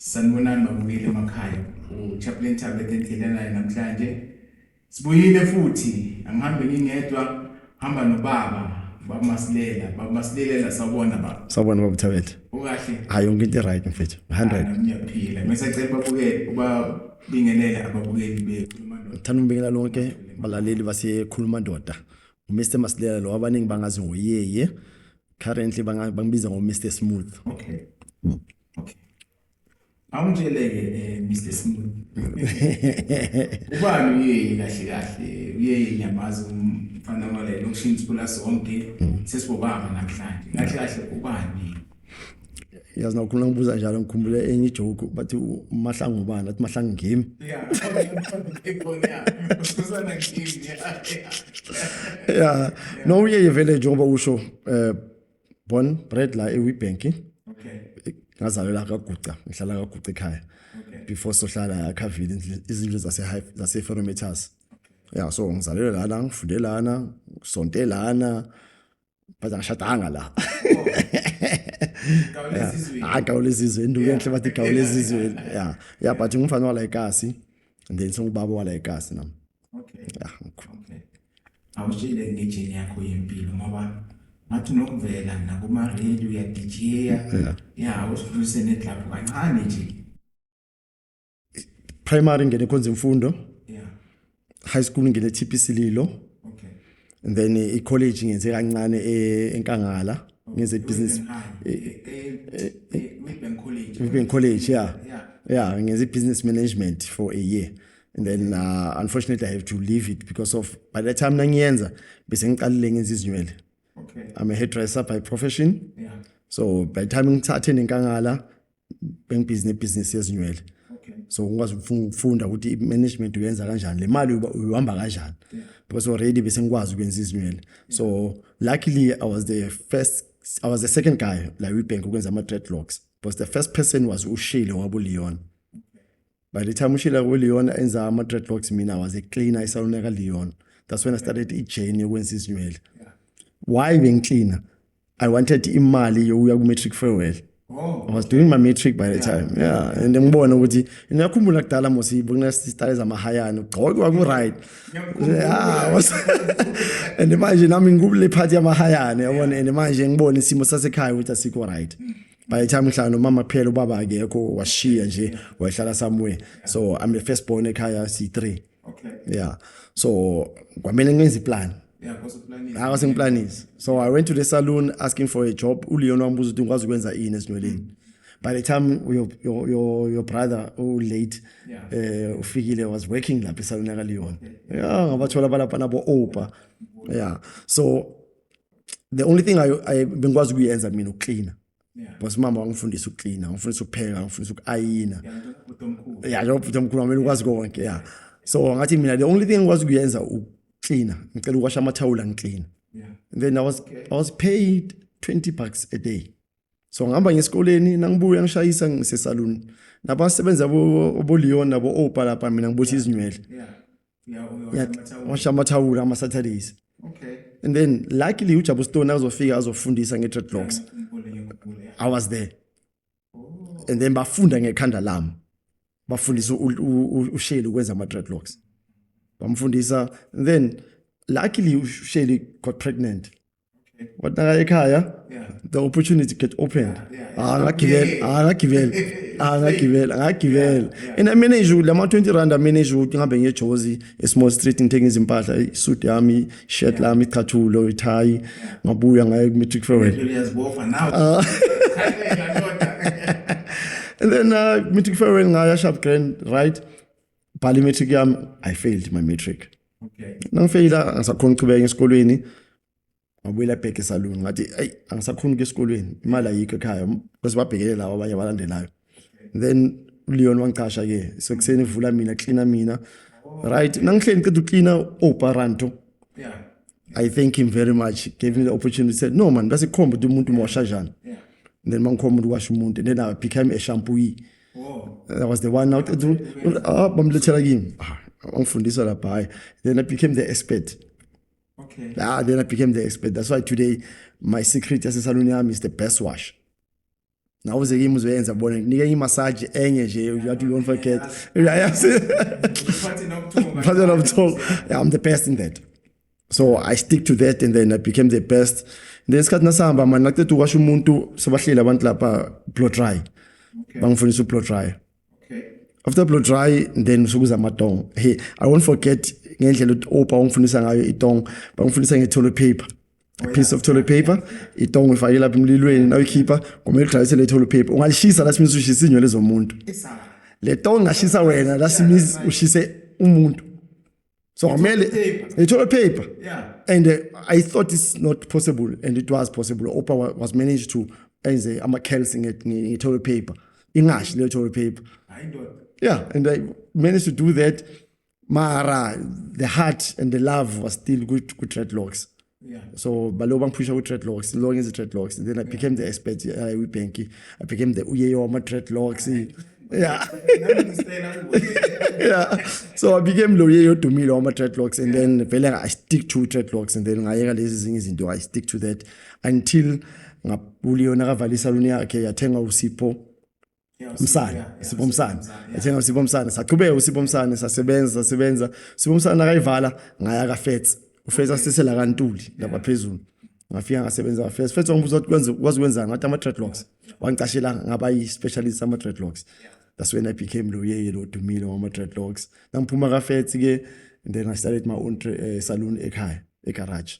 Sanibonani babukeli emakhaya. UChaplain Thabethe endleleni naye namhlanje. Sibuyile futhi, angihambe ngingedwa, hamba nobaba, baba Masilela, baba Masilela sawubona baba. Sawubona baba Thabethe. Ukahle? Hayi, yonke into right mfethu. 100. Ah, ngiyaphila. Ngisacela babukele ubabingelele ababukeli bekhuluma ndoda. Ngithanda ukubingelela lonke balaleli basekhuluma ndoda. uMr Masilela lo abaningi bangazi ngoyeye. Currently bangibiza ngo Mr Smooth. Okay. Okay. Awungitsheleke Mr Smooth. Ubani uyeye kahle kahle? Uyeye ngiyamazi umfana wale lokishini sikhula sonke sesibobaba namhlanje. Kahle kahle ubani? Yazi nawukhuluma ngibuza njalo ngikhumbule enye ijoke bathi uMahlangu ubani athi Mahlangu ngimi. Yeah. Yeah. Usana ngimi. Yeah. No uyeye vele njengoba usho born bred la eWitbank. Okay. Ngazalelwa kaGuca, ngihlala kaGuca ekhaya. Okay. Before sohlala eKhavile izindlu zase zase Ferrometers. Yeah, so ngizalelwe lana, ngifunde lana, ngisonte lana. But angishadanga la. Gawulezizweni. Ah, gawulezizweni, induku enhle bathi gawulezizweni. Yeah, but ngumfana wala eKasi. And then sengubaba wala eKasi nami. Okay. Yeah. Okay. Awutshele ngejourney yakho yempilo ngoba ngathi unokuvela nakuma radio ya DJ ya. Yeah, awusidlulise nedlapho kancane nje. Primary ngene khonza imfundo. Yeah. High school ngene TP Sililo. Okay. And then i college ngenze kancane eNkangala. Ngenze business Witbank College. Witbank College, yeah. Yeah. Yeah, ngenze business management for a year. And then unfortunately I have to leave it because of by the time nangiyenza bese ngiqalile ngenza izinywele. Okay. I'm a hairdresser by profession. Yeah. So by the time ngithathe nenkangala bengibhizi nebusiness yezinywele. Okay. So ngikwazi ukufunda ukuthi i-management uyenza kanjani, le mali uyihamba kanjani. Because already bese ngikwazi ukwenza izinywele. So luckily I was the second guy la Witbank ukwenza ama dreadlocks. Because the first person was uShile wabo Leon. By the time uShile wabo Leon enza ama dreadlocks mina I was a cleaner esalon ka Leon. That's when I started i-journey yokwenza izinywele. Why bengicleaner? I wanted imali yokuya ku matric farewell. Oh. I was doing my matric by the time. Yeah, and ngibona ukuthi ngiyakhumbula kudala mos ibona style zamahayana ugqoke ku right. Yeah, and manje nami ngikule party yamahayana yabona and manje ngibona isimo sasekhaya ukuthi asikho right. By the time ngihlala nomama kuphela ubaba akekho washiya nje wahlala somewhere. So I'm the first born ekhaya C3. Okay. Yeah. So kwamele ngenze iplan. Yeah, because planning. I was in planning. So I went to the saloon asking for a job. ULeon wambuza ukuthi ngikwazi ukwenza ini ezinweleni. By the time your brother who late Yeah. ufikile was working lapha esalon ka Leon. Yeah, ngabathola balapha nabo Opa. Yeah. So the only thing I bengikwazi ukuyenza mina ukucleaner. Yeah. Because mama wangifundisa ukucleaner, wangifundisa ukupheka, wangifundisa ukuayina. Yeah, ubhuti omkhulu. Yeah, njengoba ubhuti omkhulu wamele ukwazi konke, yeah. So ngathi mina the only thing engikwazi ukuyenza ukucleaner. Ngicela ukuwasha amathawula ngiclean. Yeah. And then I was paid $20 a day. So ngihamba ngesikoleni nangibuya ngishayisa ngisesaluni. Nabasebenza abo Leon nabo Opa lapha mina ngibotha izinywele. Yeah. Yeah, uyosha amathawula. Washa amathawula ama Saturdays. Okay. And then luckily uJabu Stone azofika azofundisa nge dreadlocks. Ngikhumbule, ngikhumbule. Yeah. I was there. And then bafunda ngekhanda lami. Bafundisa uSheli ukwenza ama dreadlocks. Bamfundisa and then luckily uSheli got pregnant. Okay. Wathi nakaya ekhaya Yeah. the opportunity get opened. Yeah. Ah ngagibela, ah ngagibela, ah ngagibela, ngagibela. And I manage lama 20 rand I manage ukuthi ngihambe ngiye eJozi, e-Small Street ngithenge izimpahla, isuit yami, shirt lami, icathulo, ithayi, ngabuya ngaye ku-matric farewell. Uyazibopha now. Khalela, ndoda. And then matric farewell ngaya sharp grand right. Bhala i-matric yami, I failed my matric. Okay. Nangifeyila angisakhona ukuchubeka esikolweni. Ngabuyela back esalon ngathi ayi angisakhona ukuya esikolweni imali ayikho ekhaya bese babhekele laba abanye abalandelayo. Then uLeon wangiqasha ke sekuseni vula mina cleaner mina right nangihleli ngiqeda ucleaner oParanto. I thank him very much, gave me the opportunity, said no man bese kukhomba ukuthi umuntu umosha kanjani. And then mangikhomba ukuthi washa umuntu and then I became a shampooer. Oh. I was the one out ah bamlethela kimi ah wangifundisa lapha hayi then I became the expert. Okay. Ah, then I became the expert. That's why today my secret yasesalon yami is the best wash. Nawe uze kimi uzoyenza, bona nginike i-massage enye nje, uyathi you won't forget, uyayazi. Uphathe nobuthongo. Phathe nobuthongo. Yeah, I'm the best in that, so I stick to that and then I became the best. Then isikhathi nasihamba mani, naqeda ukwasha umuntu, sebahleli abantu lapha, blow dry. Bangifundisa u-blow dry. After blow dry, then usukuza amatong. Hey, I won't forget ngendlela uOpa ongifundisa ngayo itong. Bangifundisa nge-toilet paper, a piece of toilet paper. Itong uyifake lapha emlilweni, nawuyikhipha kumele udrayise le toilet paper. Ungalishisa, that means ushisa inywele zomuntu. Esa. Le tong ngashisa wena, that means ushise umuntu, so kumele paper. I-toilet paper. And I thought it's not possible, and it was possible. Opa was managed to enze ama-curls nge-toilet paper, ingashi leyo toilet paper. Hayi ndoda. Yeah, and I managed to do that. Mara the heart and the love was still good good dreadlocks. So balo bangiphusha ku dreadlocks, lo ngenza dreadlocks, and then I became the expert with I became the uye wama dreadlocks, yeah. Nami ngisitayela kuwe. Yeah, so I became lo ye odumile wama dreadlocks, and then vele I stick to dreadlocks, and then ngayeka lezi zinye izinto. I stick to that until ngabuliyo nakavala isaluni yakhe, yathenga uSipho Msane. Sipho Msane yathenga uSipho Msane, saqhubeka uSipho Msane, sasebenza, sasebenza. Sipho Msane nakayivala, ngaya kaFets. UFets asesela kaNtuli lapha phezulu. Ngafika ngasebenza kaFets. Fets wangibuza ukuthi kwenza kwazi kwenzani, ngathi ama dreadlocks. Wangicashela, ngaba yi specialist ama dreadlocks. That's when I became lo yeye lo dumile wama dreadlocks. Nangiphuma kaFets ke, and then I started my own salon ekhaya, egarage.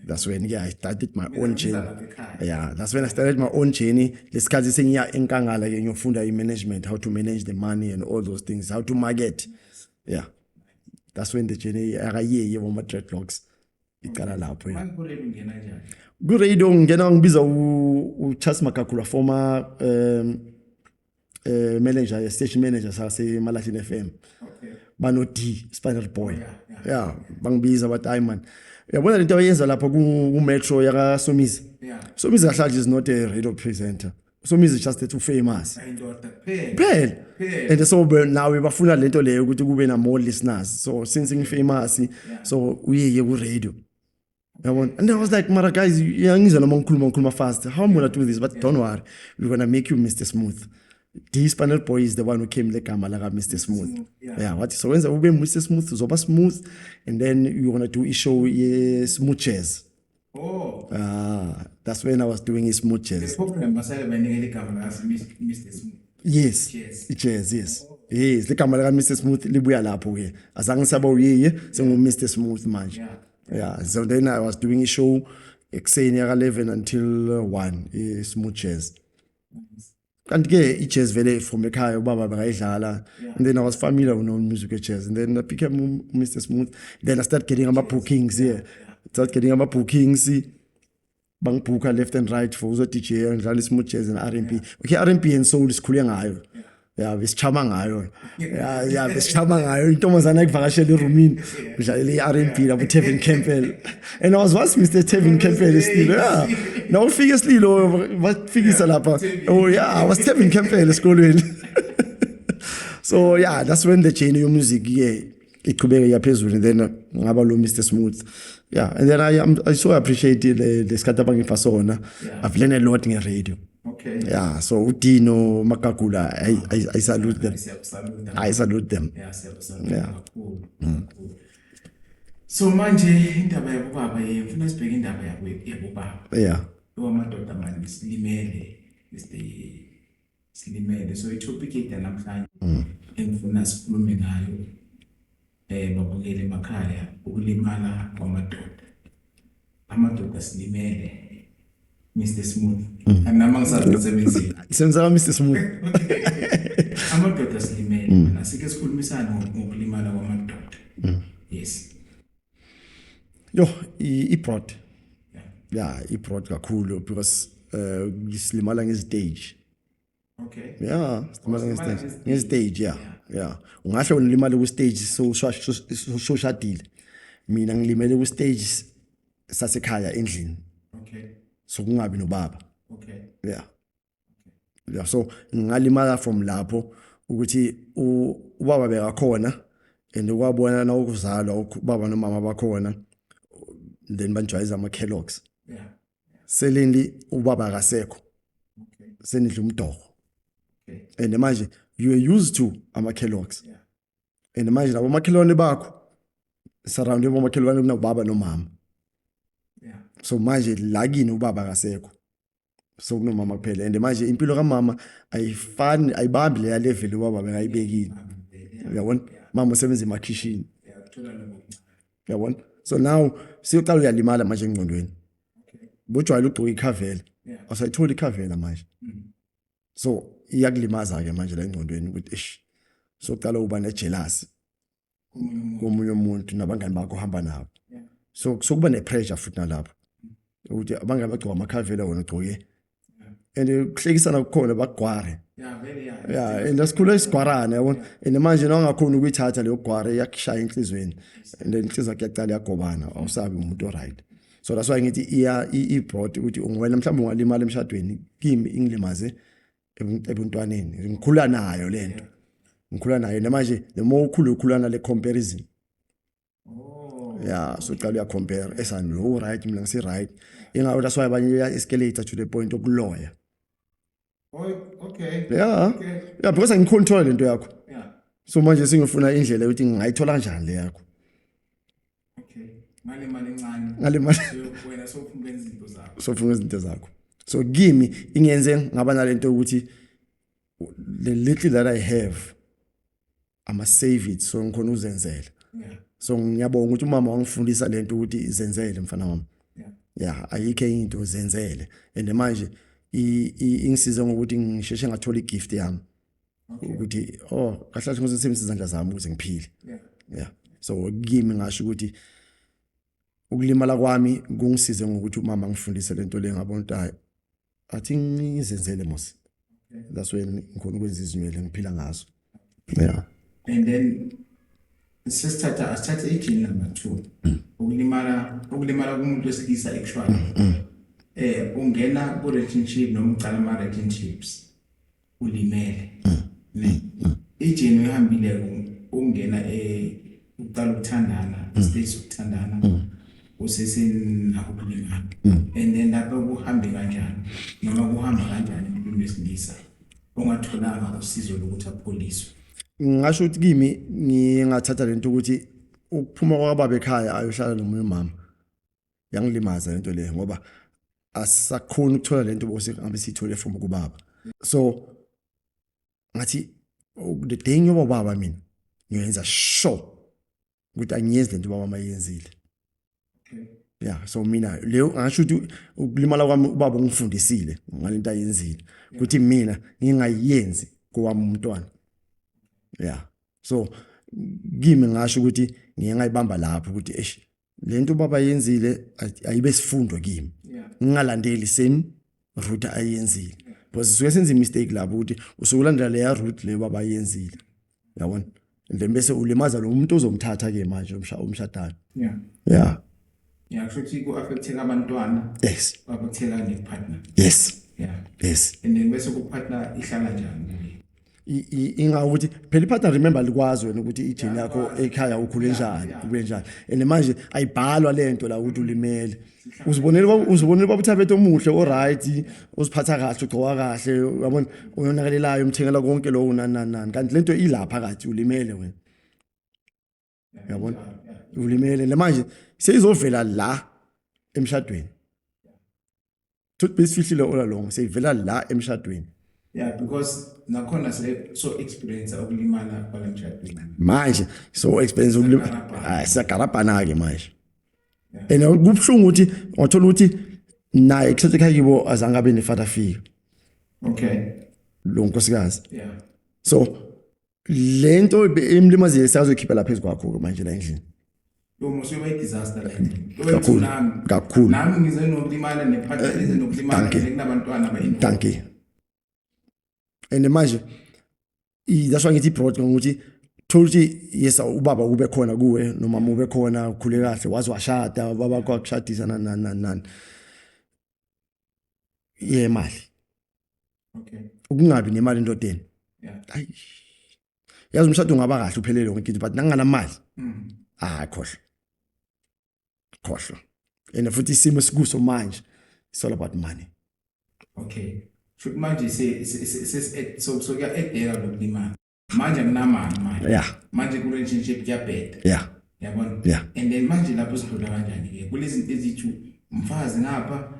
That's when, yeah, I started my own journey. Lapha ekhaya. Yeah, that's when I started my own journey. Lesikhathi sengiya enkangala ke, ngiyofunda i-management, how to manage the money and all those things, how to market. Yeah, that's when the journey akayeye wama dreadlocks iqala lapho, yeah. Manje ku-radio ungena njani? Ku-radio ngingena ngibiza uCharles Magagula, former manager, station manager saseMalahleni FM. Bano D Spinal Boy. Yeah, bangibiza bathi, "Hayi man, uyabona lento abayenza lapha ku Metro yaka Somizi." Somizi kahle is not a radio presenter. Somizi is just too famous. Hayi ndoda, kuphela. Phela. Phela. And so nawe bafuna lento leyo ukuthi kube na more listeners. So since ngifamous, so uyeye ku radio. Yabona? And I was like, "Mara guys, uyangizwa noma ngikhuluma, ngikhuluma fast. How am I gonna do this?" But don't worry, we're gonna make you Mr. Smooth. D Spinal Boy is the one who came legama laka Mr. Smooth. Yeah, wathi so wenza ube Mr. Smooth, uzoba smooth, and then you're gonna do a show ye smooth jazz. Oh. Ah, that's when I was doing a smooth Le jazz. program basale banikela igama laka Mr. Smooth. Yes. Jazz. Jazz, yes. Yes, ligama laka Mr. Smooth libuya lapho ke. Azange saba uyeye, sengu Mr. Smooth manje. Yeah, so then I was doing a show ekuseni yaka 11 until 1, smooth jazz. Kanti ke i-jazz vele from ekhaya ubaba bekayidlala, and then I was familiar with music jazz, and then I became Mr. Smooth. Then I started getting ama bookings here. Start getting ama bookings, bangibhuka left and right for uzo DJ, ngidlala smooth jazz and R&B. Okay, R&B and soul sikhule ngayo. Yeah, besichama ngayo. Yeah, besichama ngayo. Intombazana ekuvakashela erumini, udlalela i-R&B lapho Tevin Campbell. And I was once Mr. Tevin Campbell eSililo. Yeah. Now ufika eSililo, bafikisa lapha. Oh yeah, I was Tevin Campbell esikolweni. So yeah, that's when the journey of music, yeah, iqhubeke yaphezulu, and then ngaba lo Mr Smooth. Yeah, and then I so appreciate the lesikhathi abangipha sona. I've learned a lot nge-radio. Yeah, so uDino Makakula, I salute them. Siyakusaluta. I salute them. Yeah, siyakusaluta kakhulu. Kakhulu. So manje indaba yabobaba, ye ngifuna sibheke indaba yabobaba. Wamadoda manje silimele, Mr. Silimele. So i-topic yethu namhlanje engifuna sikhulume ngayo, babukele emakhaya, ukulimala kwamadoda. Amadoda silimele, Mr Smooth. Anami ngisazi umsebenzini. Senza Mr Smooth. Amadoda silimele. Mana sike sikhulumisane ngokulimala kwamadoda. Yes. Yo, i-broad. Yeah, i-broad kakhulu because silimala ngestage. Yeah, silimala silimala ngestage. ngestage. Ngestage, yeah. Yeah. Ungahle ulimale ku stage so soshadile. Mina ngilimele ku stage sasekhaya endlini. So kungabi nobaba. Yeah. Yeah, so ngalimala from lapho ukuthi ubaba bekakhona and ukwabona na ukuzalwa ubaba nomama bakhona, then banjwayeza ama Kellogg's. Suddenly ubaba akasekho. Senidla umdoko. And manje you are used to ama Kellogg's. And manje labo makhelwane bakho, surrounded bomakhelwane, kunababa nomama. So manje la kini ubaba akasekho, so kunomama kuphela, and manje impilo kamama ayifani, ayibambi leya level ubaba bekayibekile, uyabona? Mama usebenza emakhishini. Yeah, kuthola lokho okuncane. Uyabona, so now siyoqala uyalimala manje engqondweni. Bujwayele ugcoka ikhavela, awusayitholi ikhavela manje. So iyakulimaza ke manje la engqondweni ukuthi ish, soqala uba ne-jealousy komunye umuntu. Komunye umuntu nabangani bakho uhamba nabo. So sokuba ne-pressure futhi nalapho ukuthi abangani bagcoka amakhavela, wena ugcoke, and kuhlekisana kukhona, bakugware. Yeah, vele, yeah. Yeah, and asikhule isigwarana, yabona, and manje nawungakhoni ukuyithatha leyo gware, iyakushaya enhlizweni, and then inhliziyo yakho iyaqala iyagobana, awusabi umuntu oright. So that's why ngithi iya i-broad ukuthi wena mhlawumbe ungalimala emshadweni, kimi ingilimaze ebuntwaneni, ngikhula nayo lento, ngikhula nayo namanje. The more ukhula, ukhula nale comparison. Yeah, so uqala uyacompare esani lo right, mina ngisi right, ingakho that's why abanye uya escalate to the point okuloya. Oh, okay. Yeah. Yeah, because angicontrol lento yakho. So manje sengifuna indlela yokuthi ngingayithola kanjani le yakho. Okay. Ngale mali encane. Ngale mali. So wena sofuna ukwenza izinto zakho. Sofuna izinto zakho. So kimi ingenze ngaba nalento ukuthi the little that I have, I must save it so ngikhona uzenzela. So ngiyabonga ukuthi umama wangifundisa lento ukuthi izenzele, mfana wami. Yeah, ayikho enye into, zenzele. And manje ingisize ngokuthi ngisheshe ngathola igift yami ukuthi oh, kahle kahle ngisebenzisa izandla zami ukuze ngiphile. Yeah, so kimi ngasho ukuthi ukulimala kwami kungisize ngokuthi umama ngifundise lento le, ngabona ukuthi hayi, athi ngizenzele mos. That's when ngikhona ukwenza izinywele ngiphila ngazo, yeah. And then sesithatha, asithathe i-journey number 2, ukulimala kumuntu wesilisa actually. Ungena ku relationship noma ucala ama relationships ulimele. Ne. I-journey uyihambile ungena uqala ukuthandana, stage sokuthandana, usesenakho ukulimala. And then lapho kuhambe kanjani noma kuhamba kanjani emuntwini wesilisa ongatholanga usizo lokuthi apholiswe? Ngingasho ukuthi kimi ngingathatha lento ukuthi ukuphuma kwababa ekhaya ayohlala nomunye umama yangilimaza lento leyo, ngoba asakhoni ukuthola lento bose ngabe siyithole from kubaba. So ngathi, oh, the day ngiyoba baba mina, ngiyenza sure ukuthi angiyenzi lento baba mayenzile. Yeah, so mina leyo ngasho ukuthi ukulimala kwami, ubaba ungifundisile ngalento ayenzile ukuthi mina ngingayenzi kowami umntwana. Yeah, so kimi ngasho ukuthi ngiye ngayibamba lapho ukuthi eish, lento ubaba yenzile ayibe sifundo kimi, ngingalandeli same route ayenzile, because sisuke senza imistake lapho ukuthi usuke ulandela leya route leyo baba ayenzile, yabona, and then bese ulimaza lo muntu ozomthatha ke manje umshadana. Yeah. Yeah, kusho ukuthi ku-affecteka abantwana. Yes. Ku-affecteka ne-partner. Yes. Yes. And then bese ku-partner ihlala njani? Ingawukuthi phela ipartner, remember, likwazi wena ukuthi ijini yakho ekhaya ukhule njani, ube njani, and manje ayibhalwa lento la ukuthi ulimele. Uzibonele baba uThabethe omuhle, oright, uziphatha kahle, ugcoka kahle, uyabona, uyonakalelayo, umthengela konke lokho, nani nani nani, kanti lento ilapha kathi ulimele wena, uyabona, ulimele. Le manje seyizovela la emshadweni, futhi besifihlile all along, seyivela la emshadweni. Yeah, because nakhona se so experience ukulimala kwala mshadweni. Manje so experience ukulima, hayi, siyagarabhana ke manje, and kubuhlungu ukuthi wathola ukuthi naye kuthatha ekhaya kibo azange abe ne-father figure. Lo nkosikazi. So lento emlimazile siyazoyikhipha lapha phezu kwakho manje la endlini. Yo, mos uyoba i-disaster la endlini. Yoba Kakhulu, i-tsunami. Kakhulu. Nami ngize nokulimala, nepartner ize nokulimala. Dankie. And kunabantwana aba Dankie. And manje that's why ngithi broad ngokuthi thola ukuthi yes, ubaba ube khona kuwe nomama ube khona, ukhule kahle, waze washada, ubaba wakho wakushadisa, nani nani nani nani, yemali. Ukungabi nemali endodeni. Ayi, yazi umshado ungaba kahle, uphelele yonke into, but nanginganamali, ah, khohlwa, khohlwa. And futhi isimo esikuso manje, it's all about money. Okay. Futhi manje se se so so kuya-edeka lokulimala. Manje anginamali manje. Manje ku relationship kuyabheda. Yabona? And then manje lapho sidlula kanjani ke? Kulezinto ezithu umfazi ngapha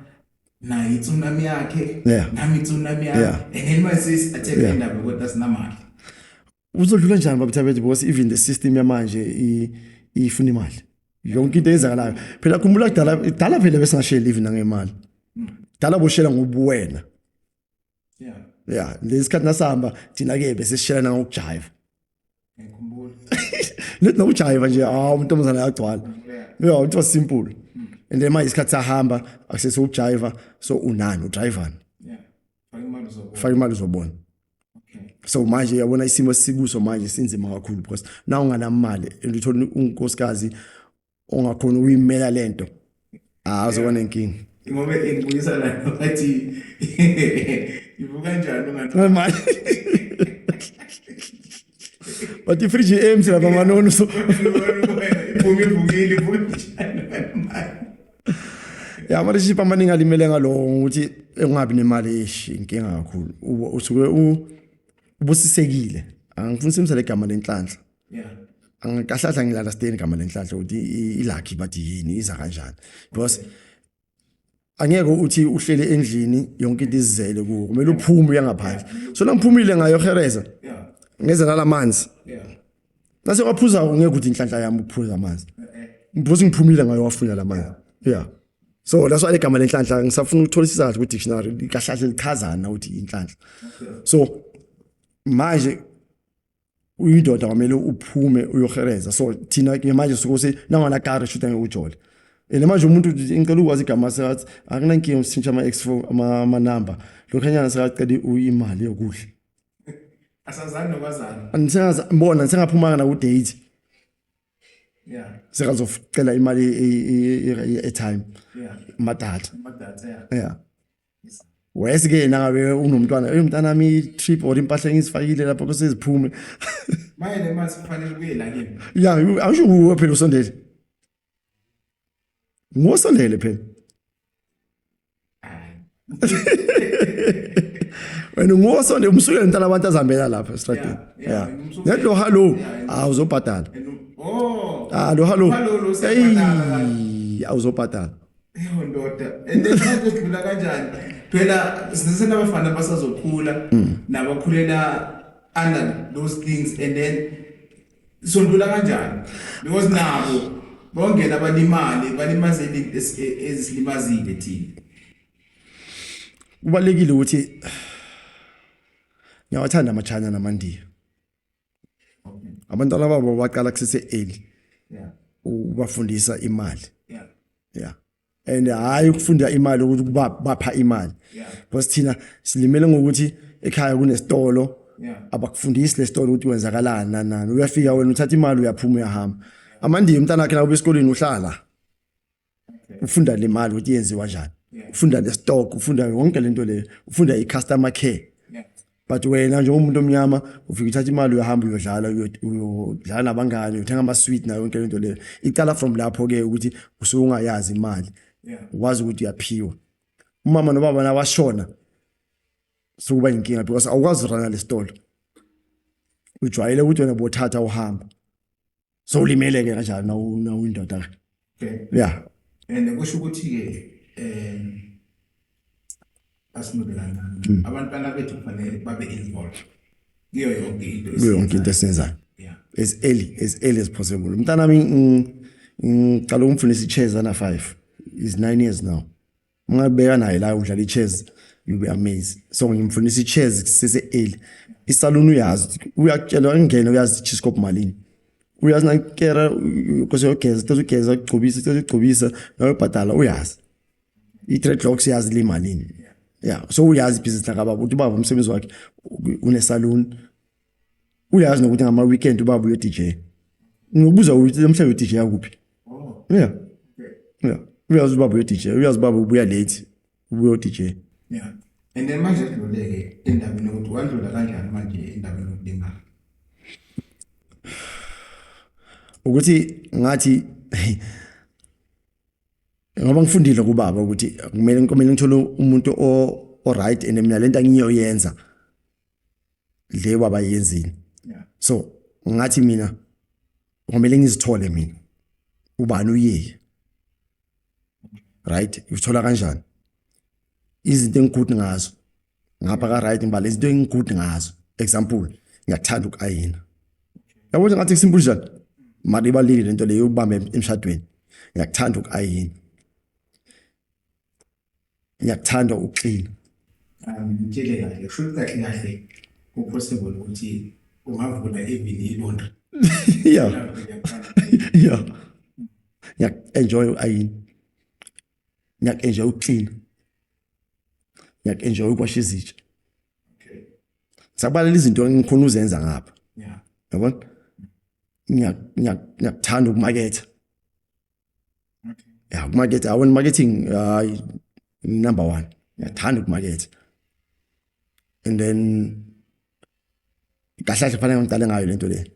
naye itsunami yakhe, nami itsunami yami. And then manje sesi attack indaba kodwa sinamali. Uzodlula njani baba Thabethe, because even the system yamanje ifuna imali. Yonke into eyenzakalayo. Phela khumbula kudala dala phela besingasheli even nangemali. Dala boshela ngobuwena. Yeah, lesikhathi nasihamba thina ke bese sishela nangokujive. Ngikhumbula. Lethi nokujive nje ah untombazana yagcwala. Yeah, it was simple. And then manje isikhathi sahamba akusese ukujive, so unani udrivani. Yeah. Faka imali uzobona. Faka imali uzobona. Okay. So manje uyabona isimo sikuso manje sinzima kakhulu, because na unganamali and uthola unkosikazi ongakhona ukuyimela lento, ah uzoba nenkinga. Ngoba engibuyisa la bathi ivuka kanjani ungathi mali. But ifridge empty lapha manono, so ivuka ivukile, ivuka kanjani mali? Ya, ama-relationship amaningi alimele ngaloko, ukuthi ungabi nemali, eish inkinga kakhulu. Usuke ubusisekile. Angifuni simse legama lenhlanhla. Angikahlahla ngila-understand igama lenhlanhla ukuthi i-lucky bathi yini, iza kanjani, because angeke uthi uhlele endlini yonke into izizele kuwo, kumele uphume uya ngaphandle. So nangiphumile ngayohereza, ngeza nalamanzi, nase waphuza, ngeke ukuthi inhlanhla yami ukuphuza amanzi because ngiphumile ngayowafuna lamanzi. Yeah, so that's why igama lenhlanhla ngisafuna ukutholisisa kahle ku-dictionary kahle lichazana ukuthi inhlanhla. So manje uyindoda kwamele uphume uyohereza. So thina ke manje suke nangona kare shutha ngeke ujole. And manje umuntu ngicela ukwazi igama, sekathi akunankinga usitshintsha ama-X4 ama-number lokhanyana, sekacela imali yokudla. Asazani nokwazana. Angisengazibona sengaphumanga na ku-date. Sekazocela imali i-airtime, amadatha. Amadatha, yeah. Yeah, wesi ke nangabe unomntwana, hey mntanami, i-trip or impahla engizifakile lapho bese ziphume. Manje le mali kufanele kuye la kimi. Ya, angisho kuwe phela usondele, ngosondele phela wena, ngosonde umsukele mntana abantu azihambela lapha estradini. Yeah, ya ngumsukele. Net lo hallo, awuzobhadala. And oh. Ah, lo hallo. Hallo lo siyabhadala. Hey, awuzobhadala. Eyo ndoda. And then manje sidlula kanjani? Phela sinesenabafana basazokhula nabakhulela under those things, and then sondlula kanjani? Because nabo bongena balimale, balimaze izinto ezisilimazile thina. Kubalekile ukuthi ngiyawathanda amaChina namaNdiya. Abantwana babo baqala kusese early ubafundisa imali. Yeah, and hayi ukufunda imali ukuthi bapha imali, because thina silimele ngokuthi ekhaya kunesitolo, abakufundisi lesitolo ukuthi kwenzakalani nani nani. Uyafika wena uthatha imali, uyaphuma, uyahamba. AmaNdiya umntana wakhe nawe esikoleni uhlala ufunda le mali ukuthi yenziwa kanjani, ufunda le stock, ufunda yonke lento leyo, ufunda i-customer care. But wena njengomuntu omnyama ufika uthatha imali, uyahamba uyodlala, uyodlala nabangani, uyothenga ama-sweet nayo yonke lento leyo. Icala from lapho ke ukuthi usuke ungayazi imali, wazi ukuthi uyaphiwa umama nobaba nawashona, sokuba inkinga because awukwazi urana lesitolo, ujwayele ukuthi wena bothatha uhamba, so ulimele ke kanjalo nawuyindoda. Okay. Yeah. And kusho ukuthi ke asinube kancane. Abantwana bethu kufanele babe involved kuyo yonke into. Kuyo yonke into esiyenzayo. As early as possible. Umntanami ngiqala ukumfundisa i-chess ana 5, is 9 years now. Ungabeka naye la udlala i-chess, you'll be amazed. So ngimfundisa i-chess kusese early. Isaluni uyazi, uyakutshela ingene, uyazi chiskop malini, uyazi nakera kose yogeza, cela ugeza, ugcobisa, cela ugcobisa, nayobhadala uyazi, i-dreadlocks yazi le malini. Yeah, so uyazi ibhizinisi lakababa ukuthi ubaba umsebenzi wakhe une-salon, uyazi nokuthi ngama-weekend ubaba uyo-DJ. Ngikubuza ukuthi namhlanje uyo-DJ yakuphi? Oh. Yeah, uyazi ubaba uyo-DJ, uyazi ubaba ubuya late, ubuya u-DJ. Yeah. And then manje sidluleke endabeni yokuthi wandlula kanjani manje endabeni yokulimala. Ukuthi ngathi ngoba ngifundile kubaba ukuthi kumele ngithole umuntu o o right and mina lento angiyoyenza le baba yenzile. So ngathi mina ngomele ngizithole mina ubani uyeye, right? Uthola kanjani izinto engigood ngazo ngapha ka right? Ngibala izinto engigood ngazo. Example, ngiyakuthanda ukayina, yabo nje ngathi simple njani, mara ibalulekile lento leyo ubambe emshadweni. Ngiyakuthanda ukayina, ngiyakuthanda ukuklina. Ngitshele kahle, kusho ukuthi kahle kahle ku-possible ukuthi ungavula even i-laundry? Yeah, ngiyak-enjoy uayini, ngiyak-enjoy ukuklina, ngiyak-enjoy ukwasha izitsha. Sakubalela izinto engikhona uzenza ngapha, yabona. Ngiyakuthanda ukumaketha. Ya, ukumaketha, awona marketing, hayi, number 1, ngiyathanda ukumaketha. And then kahle kahle kufanele ngiqale ngayo lento le,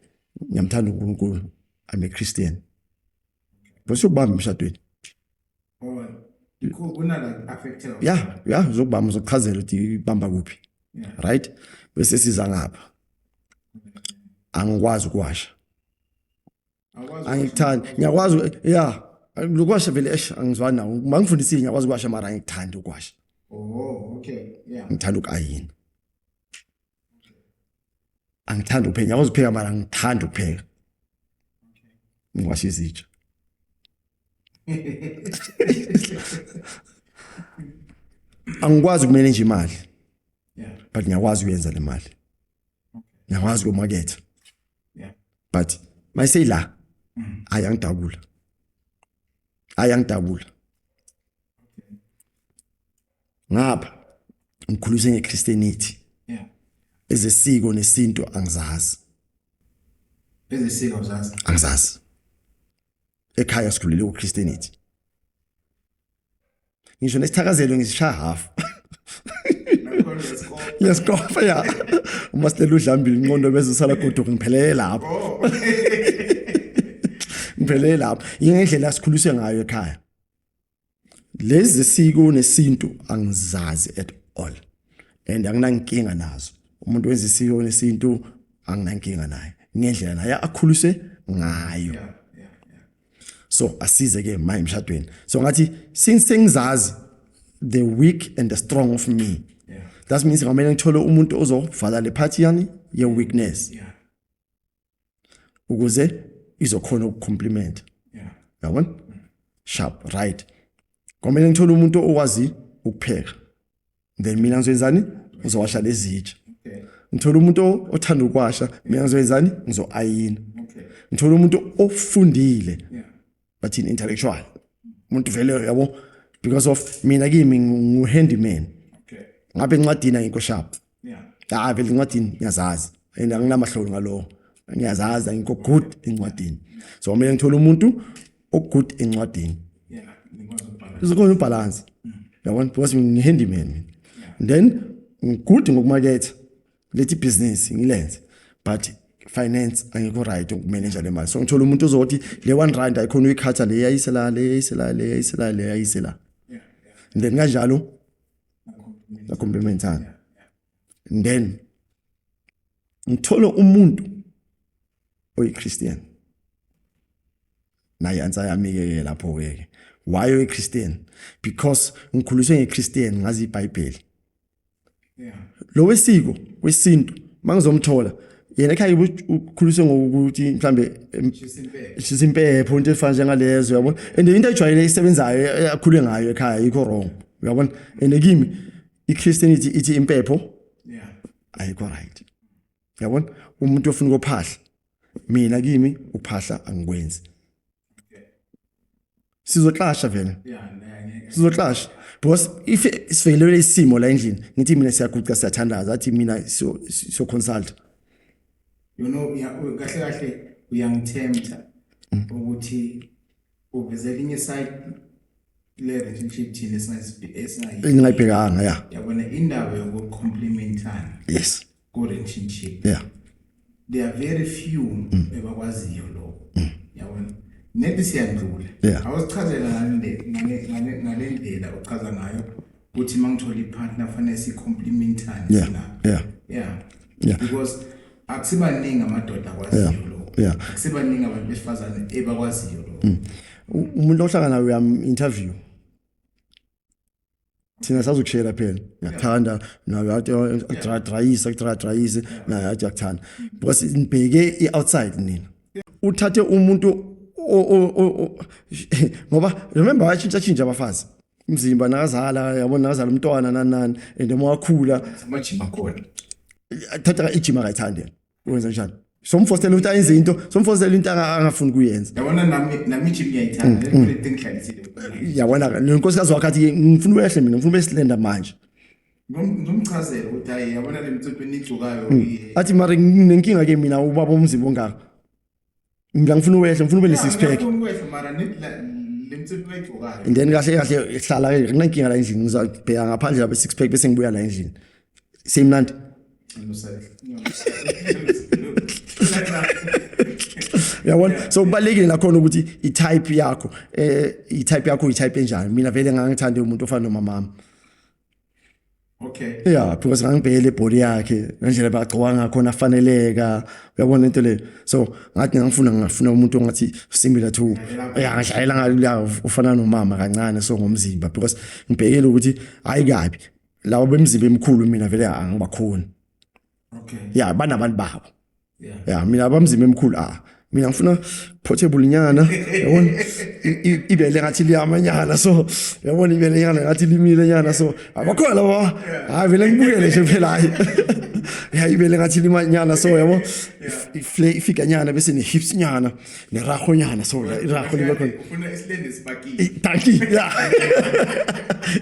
ngiyamthanda uNkulunkulu, I'm a Christian. Bese ukubamba emshadweni. Ya, uzokubamba, uzokuchazela ukuthi ibamba kuphi, right? Bese siza ngapha, angikwazi ukuwasha, angikuthandi. Ngiyakwazi ya lokwasha vele, eish, angizwani nawo. Mangifundisile, ngiyakwazi ukwasha, mara angikuthandi ukwasha. Oh, okay, yeah. Ngithanda ukayini, angithandi ukupheka. Ngiyakwazi ukupheka, mara angithandi ukupheka, ngiwasha izitsha. Angikwazi ukumanage imali, but ngiyakwazi ukuyenza le mali, ngiyakwazi ukumaketha, but mayiseyila hayi, angidabula, hayi, angidabula ngapha. Ngikhuliswe ngeChristianity, ezesiko nesintu angizazi. Ezesiko awuzazi? Angizazi. Ekhaya sikhulele kuChristianity, ngisho nesithakazelo ngisishaya half. Ngiyasikopha ya, uma sitela udlambile inqondo bese usala goduka, ngiphelele lapho. Ngiphelele lapho ingendlela sikhuliswe ngayo ekhaya. Lezi siko nesintu angizazi at all and anginankinga nazo. Umuntu wenza isiko nesintu anginankinga naye ngendlela naye akhuliswe ngayo. So asize ke manje emshadweni. So ngathi since sengizazi the weak and the strong of me, that means ngamele ngithole umuntu ozovala le part yani ye weakness ukuze izokhona ukucompliment, yabona? Sharp, right? Kwamele ngithole umuntu okwazi ukupheka, then mina ngizoyenzani? Ngizowasha lezitsha. Ngithola umuntu othanda ukwasha, mina ngizoyenzani? Ngizo-ayina. Ngithola umuntu ofundile, bathini, intellectual umuntu vele, yabo, because of mina kimi ngu-handyman. Ngabe encwadini angikho sharp. Ah, vele encwadini ngiyazazi and anginamahloni ngalowo, ngiyazazi angikho good encwadini. So kumele ngithole umuntu ogood encwadini, uzokhona ubalance, yabona, because ngi-handyman mina, then ngigood ngokumaketha, lethi business ngilenze, but finance angikho right ukumanage le mali. So ngithola umuntu ozothi le 1 rand ayikhona uyikhatha, le yayise la, le yayise la, le yayise la, le yayise la, and then kanjalo la complementana. And then ngithola umuntu oyiChristian naye, answer yami ke lapho ke, why oyiChristian? Because ngikhuliswe ngeChristian, ngazi iBhayibheli. Lo wesiko wesintu mangizomthola yena ekhaya ukhuliswe ngokuthi mhlambe shisa impepho, into efana njengalezo, uyabona, and into ejwayele isebenzayo akhule ngayo ekhaya yikho wrong, uyabona. And kimi iChristianity ithi impepho ayikho right, uyabona. Umuntu ofuna ukuphahla, mina kimi uphahla angikwenzi, sizoclasha vele, sizoclasha, because if sivelelwe isimo la endlini, ngithi mina siyaguqa siyathandaza, athi mina siyo consult. You know, kahle kahle uyangithemba ukuthi uveze elinye side le relationship thina esingayi engingayibhekanga, ya. Yabona indaba yokucomplimentana ku relationship, there are very few ebakwaziyo lokho, yabona. Nethi siyandlula. Awusichazela ngale ndlela uchaza ngayo. Ukuthi mangithola ipartner fanele sicomplementane sina. Yeah. Because akusibaningi amadoda akwaziyo lokho. Akusibaningi abantu besifazane ebakwaziyo lokho. Umuntu ohlangana naye uyam interview. Thina sazokushela phela. Ngiyakuthanda nawe athi dradrayisa kudradrayise naye athi uyakuthanda. Because nibheke i-outside nina. Uthathe umuntu ngoba remember bayashintsha tshintsha abafazi. Umzimba nakazala yabona nakazala umntwana nani nani and uma wakhula Amajima khona. Thatha ijima akayithandi yena. Wenza njani? Somfostela ukuthi ayenze into, somfostela into angafuni kuyenza. Yabona nami ijim ngiyayithanda. Le nto engihlalisile. Yabona le nkosikazi wakhe athi ngifuna uwehle mina, ngifuna ube slender manje. Ngizomchazela ukuthi hayi yabona le mtswethu enigcokayo. Athi mara nginenkinga ke mina ubaba umzimba ongaka. Mina ngifuna uwehle, ngifuna ube ne six pack. Ngiyafuna ukwehla mara nithi le mtswethu bayigcokayo. And then kahle kahle hlala ke kunenkinga la endlini, ngizabheka ngaphandle lapha six pack bese ngibuya la endlini. Seyimnandi. Yabona, so kubalekile nakhona ukuthi i-type yakho i-type yakho i-type enjani. Mina vele ngangithande umuntu ofana nomamami. Yeah, because ngangibhekele ibody yakhe ngendlela bagcoka ngakhona afaneleka, uyabona into leyo. So ngathi ngifuna umuntu ongathi similar to, yeah, ngidlalela ngalo ufana nomama kancane so ngomzimba, because ngibhekele ukuthi hayi kabi laba bemzimba emikhulu mina vele angibakhoni. Yeah, banabantu babo. Yeah, mina abamzimba emikhulu mina ngifuna portable nyana, yabona, ibele ngathi liyamanyana, so yabona ibele nyana ngathi limile nyana, so abakhona laba hayi vele ngibukele nje phela hayi ya ibele ngathi limanyana, so yabo ifika nyana bese ne hips nyana ne rago nyana, so irago libe khona. Ufuna isilende sibakile. Dankie. Yeah.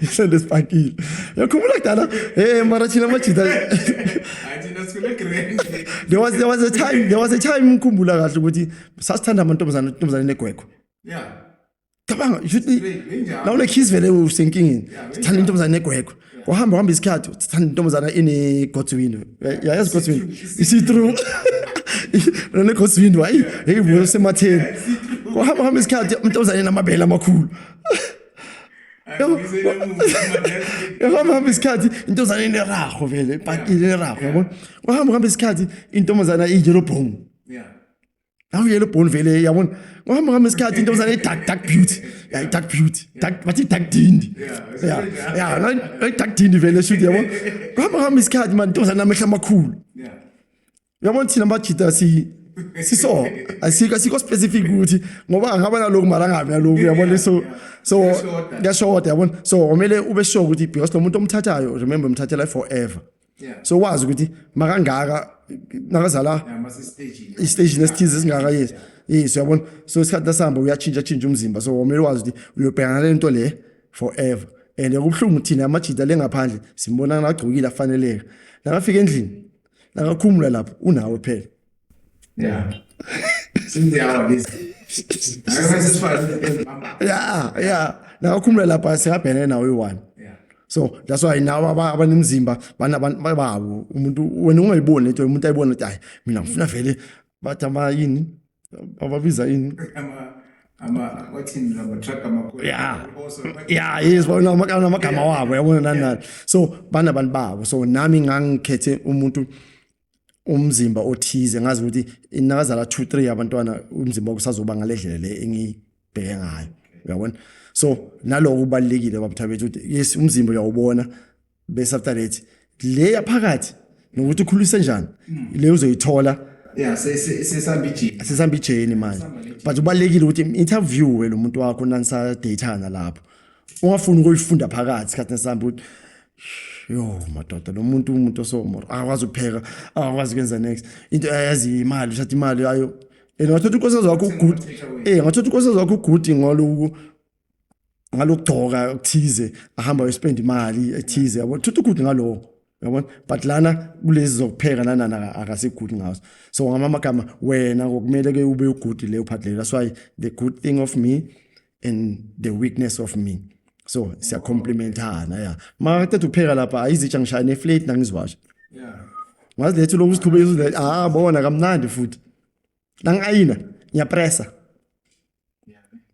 Isilende sibakile. Yakhumbula kudala mara thina majita Hayi thina sikhule grand. There was a time ngikhumbula kahle ukuthi sasithanda amantombazana, intombazane negwegwe. Cabanga shuthi Benjalo. la une kiss vele usenkingeni. Sithanda intombazane negwegwe. Wahamba hamba isikhathi sithanda intombazana ine God's window. Yayazi God's window. See through. Ne God's window hayi hey bo sematheni. Wahamba hamba isikhathi intombazane namabele amakhulu. Wahamba hamba isikhathi intombazane ineraho vele ipakile ineraho yabona. Wahamba hamba isikhathi intombazana iyi-yellow bone. Nawu yellow bone vele yabona. Wahamba hamba isikhathi intombazane i-dark dark beauty. Yeah, dark beauty. Dark bathi dark dindi. Yeah, yeah, dark dindi vele shoot yabo. Wahamba hamba isikhathi man intombazane namehlo amakhulu. Uyabona thina majita si siso asikho specific ukuthi ngoba angaba naloku mara angabi naloku uyabona, so kuyashoda yabona, so kumele ube sure ukuthi because lo muntu omthathayo, remember, umthathela forever. So wazi ukuthi makangaka nakazala Yeah, mase stage. Istage nesithize esingaka, yes, uyabona, so isikhathi nasihamba uyatshintsha tshintsha umzimba, so kumele wazi ukuthi uyobhekana nale nto le forever. And kubuhlungu thina amajita le ngaphandle simbona nagcokile afaneleka, nakafika endlini nakakhumula lapho unawe phela. Yeah. Sindiyawa lezi. Akase sifane. Yeah, nakakhumula lapha sekabhene nawe uyi-one. So that's why nawe abanemzimba banabantu babo, umuntu wena ungayiboni lento, umuntu ayibona ukuthi hayi mina ngifuna vele bathi ama yini ababiza yini. Ama wathini lama truck amakhulu. Also, Yeah, yes, bona amagama wabo yabona nani nani, so banabantu babo. So nami ngangikhethe umuntu umzimba othize, ngazi ukuthi nakazala 2 3 abantwana umzimba kusazoba ngalendlela le engibheke ngayo, uyabona. So naloko kubalekile babuthabethu ukuthi yes umzimba uyawubona, bese after that le yaphakathi nokuthi ukhulise njani le uzoyithola. Yeah, sesihamba ijini. Sesihamba ijeni manje, but ubalekile ukuthi interview lo muntu wakho nanisa datana lapho, ungafuni ukuyifunda phakathi isikhathi nesihamba ukuthi yo madoda lo muntu umuntu osomoro akwazi ukupheka, akwazi ukwenza next into ayazi imali, uthatha imali ayo and ngathatha unkosikazi wakho ugood ngathatha unkosikazi wakho ugood ngaloku ngalokugcoka okuthize ahamba ayospend imali ethize yabo, thutha ugood ngaloko yabona, but lana kulezi zokupheka nanana akasigood ngazo. So ngamagama wena ngokumele ke ube ugood leyo part leyo. That's why the good thing of me and the weakness of me, so siyacomplementana. Ya, makaqeda ukupheka lapha ayizitsha ngishaya neflate nangiziwasha. Ngaziletha lokhu uziqhubeka ah bona kamnandi futhi nangayina ngiyapressa.